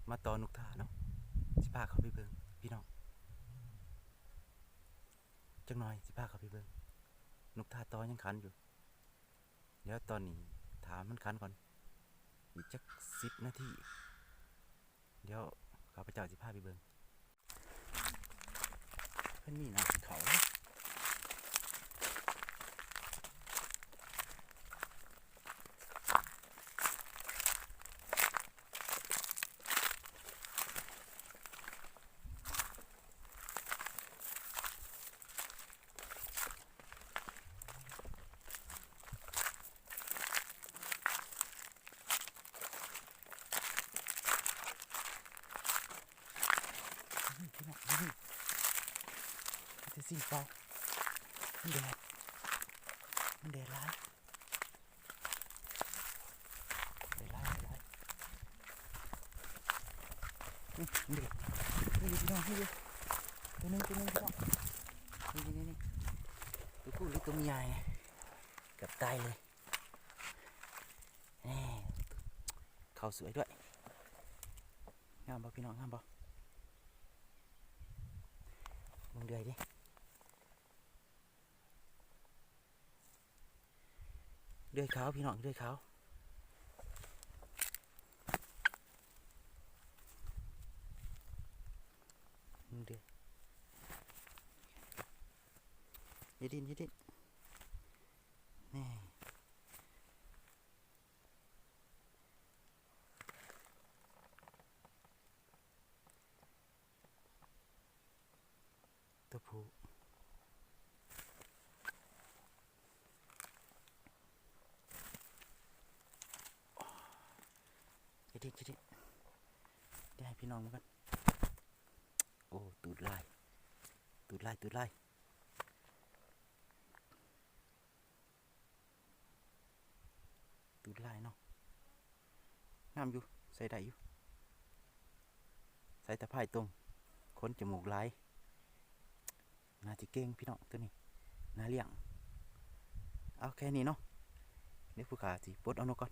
ມາຕໍ່ນົກທ່າເນາະ ຊິພາເຂົ້າໄປເບິ່ງພີ່ນ້ອງ. ຈັກໜ່ອຍຊິພາເຂົ້າໄປເບິ່ງ ນົກທ່າຕໍ່ຍັງຂັນຢູ່. ດຽວຕອນນີ້ຖ້າມັນຂັນກ່ອນ ອີກຈັກສິບນາທີ ດຽວຂ້າພະເຈົ້າຊິພາໄປເບິ່ງ. ເພິ່ນມີນ້ຳເຂົ້າ. ແຕ່ສິ່ງເປົ່າ ມັນແດດ ມັນແດດຫຼາຍ ໄດ້ຫຼາຍ ໄດ້ຫຼາຍ. ນີ້ ນີ້ ນີ້ພີ່ນ້ອງ ນີ້ ໂຕໜຶ່ງ ໂຕໜຶ່ງພີ່ນ້ອງ ນີ້ ນີ້ ນີ້ ໂຕຜູ້ຫຼືໂຕແມ່ໃຫຍ່ ເກືອບຕາຍເລີຍ. ນີ້ ເຂົ້າສວຍດ້ວຍ. ງາມບໍ່ພີ່ນ້ອງ ງາມບໍ່? ເບິ່ງເດືອຍເດ້. ເດືອຍຂາວພີ່ນ້ອງ ເດືອຍຂາວ ເດືອຍ ຢ່າດີ້ນ ຢ່າດີ້ນ ນີ້ ຕົວຜູ້. ຈະດິກ ຈະດິກ ດຽວໃຫ້ພີ່ນ້ອງເບິ່ງກ່ອນ. ໂອ້ ຕູດຫຼາຍ ຕູດຫຼາຍ ຕູດຫຼາຍ. ຕູດຫຼາຍເນາະ ງາມຢູ່ ໃຊ້ໄດ້ຢູ່ ໃສ່ຕາພາຍຕົງ ຂົນຈະມູກຫຼາຍ ໜ້າຊິເກັ່ງພີ່ນ້ອງ ໂຕນີ້ໜ້າລ້ຽງ. ເອົາແຄ່ນີ້ເນາະ ດຽວຜູ້ຂ້າຊິປົດເອົານົກກ່ອນ.